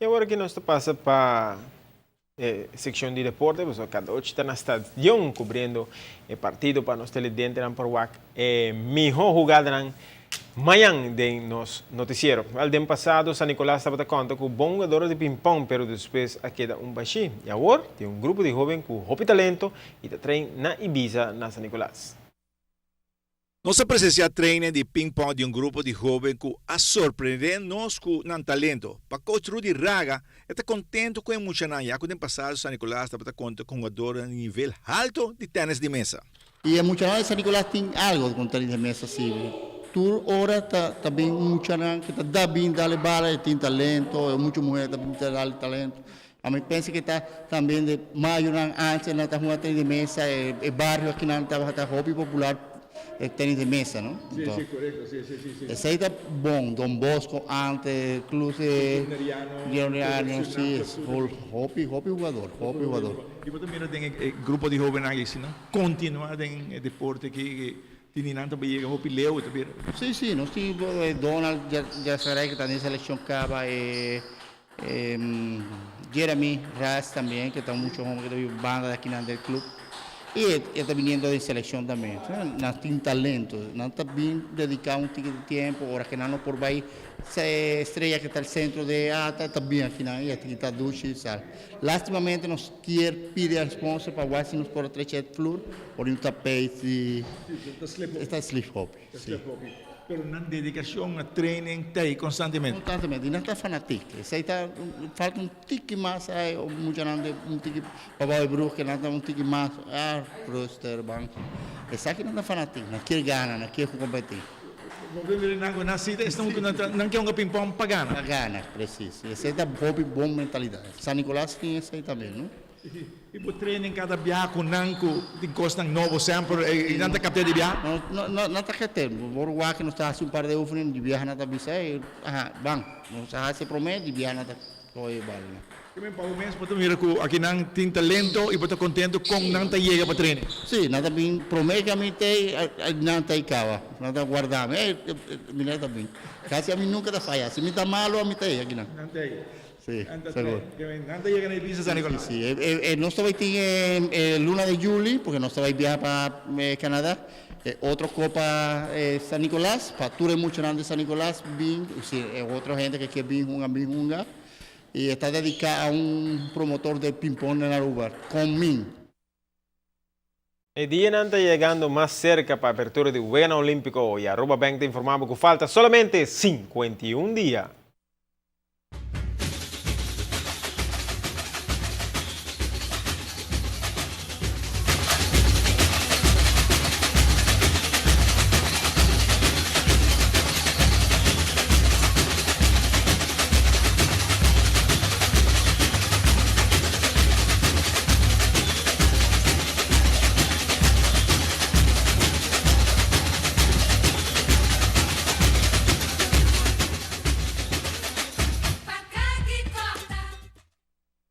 Y awor cu nos ta pasa pa e seccion di deporte, pues Cadochi ta na stadion cubriendo e partido pa nos televidentenan por wak e miho hugadanan mañan den nos noticiero. Wel, den pasado San Nicolas tabata conta cu bon hugador di ping-pong, pero despues a keda un bashi. Y awor tin un grupo di hoben cu hopi talento y ta train na Ibiza na San Nicolas. Nos a presencia training di ping-pong di un grupo di hoben cu a sorprende nos cu nan talento. Pa coach Rudy Raga, e ta contento cu e muchanan, ya cu den pasado San Nicolas tabata conta cu hugadornan di nivel halto di tennis di mesa. Y e muchanan di San Nicolas tin algo cu tenis di mesa si. Tur ora ta bin muchanan cu ta da bin dale bala y tin talento, y mucho muher ta bin dale talento. Ami pensa cu ta tambe di mayonan antes nan ta hunga tenis di mesa, e bario akinan tabata hopi popular e tenis di mesa, no? Si, corecto, si. Esey ta bon, Don Bosco antes, incluso Guillermo, si, hopi, hopi hugador, hopi hugador. Y bo ta mira den e grupo di hobennan aki, si nan continua den e deporte aki, tin nan ta yega hopi leu, ta bira? Si, nos tin Donald Jazaray cu ta den seleccion caba, e Jeremy Ras también, que ta mucho hombre que ta banda de aki del club. Y ta viniendo de selección también. Nan tin talento, nan ta bien dedicado un tiki di tempo, ora cu nan no por bay Estrella cu ta el centro de ATA, ta bien aki nan, y aki ta dushi sal. Lastimamente nos kier pidi al sponsor pa wak si nos por trece vloer, por un tapijt y ta slip hopi. Si. Pero nan dedicacion na training ta ey constantemente. Constantemente. Y nan ta fanatiek. Esey ta falta un tiki mas ay o muchanan de un tiki pabao e brug que nan ta un tiki mas ah rustig ban. Esaki nan ta fanatiek. Nan kier gana, nan kier competi. Bo por mira nan cu nan si ta esnan cu nan kier hunga ping pong pa gana. Pa gana, precies. Esey ta hopi bon mentalidad. San Nicolas tin esey tambe, no? Y bo training cada biaha cu nan cu tin cosnan nobo semper y nan ta captea di biaha? No, no, no, nan ta captea. Bo wak nos ta haci un par de oefening di biaha nan ta bisa ey, aha, ban. Nos a haci prome di biaha nan ta coge e bal. Ke men pa bo mes bo ta mira cu aki nan tin talento y bo ta contento con nan ta yega pa training? Si, nan ta bin prome cu ami ta ey, nan ta ey caba. Nan ta guarda mi, ey, mi ta bin. Casi ami nunca ta faya. Si mi ta malo ami ta ey aki nan. Nan ta ey. Si, segur. Nan ta yega na Ibiza, San Nicolas. Si, si. Nos ta bai tin e luna di juli, porque nos ta bai biaha pa Canada, e otro copa San Nicolas, pa tur e muchanan di San Nicolas bin, si e otro hende ke kier bin hunga, bin hunga. Y e ta dedica a un promotor de ping-pong na Aruba, Con Min. E dianan ta yegando mas cerca pa apertura di Weganan Olimpico y Aruba Bank ta informa bo cu falta solamente 51 dia.